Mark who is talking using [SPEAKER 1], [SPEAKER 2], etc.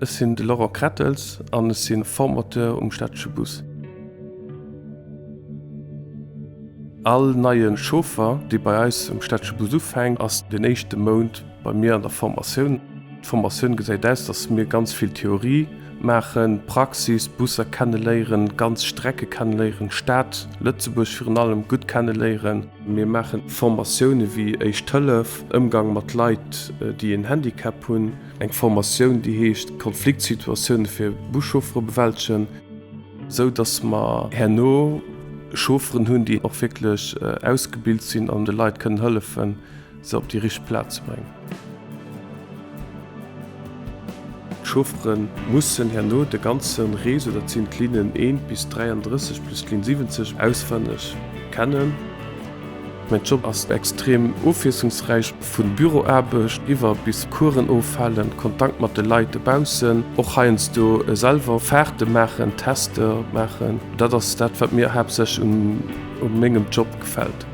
[SPEAKER 1] Ech sinn de Laurent Krettels an ech si Formateur um städtesche Bus. All neie Chauffer, dee bei eis um städtesche Bus ufänkt, ass den éischte Mount bei mir an der Formatioun. D'Formatioun gesäit aus, dass mir ganz vill Theorie maachen, Praxis, Busser kenneléieren, ganz Strecke kenneléieren, d'Stad Lëtzebuerg virun allem gutt kenneléieren. Mir maache Formatioune wéi Éischt Hëllef, Ëmgang mat Leit, déi en Handicap hunn, eng Formatioun, déi heescht Konfliktsituatioune fir Buschauffere bewältegen, esou datt mer herno Chaufferen hunn, déi och wierklech ausgebilt sinn an de Leit kënnen hëllefen, se op déi richteg Plaz ze bréngen. D'Chauffere mussen herno de ganze Réseau, dat sinn d'Linnen 1 bis 33 plus d'Linn 70, auswenneg kennen. Mäin Job ass extrem ofwiesslungsräich, vu Büroaarbecht iwwer bis Coursen ofhalen, Kontakt mat de Leit dobaussen, och heiansdo selwer Fahrte maachen, Tester maachen. Dat ass dat, wat mir haaptsächlech u mengem Job gefält.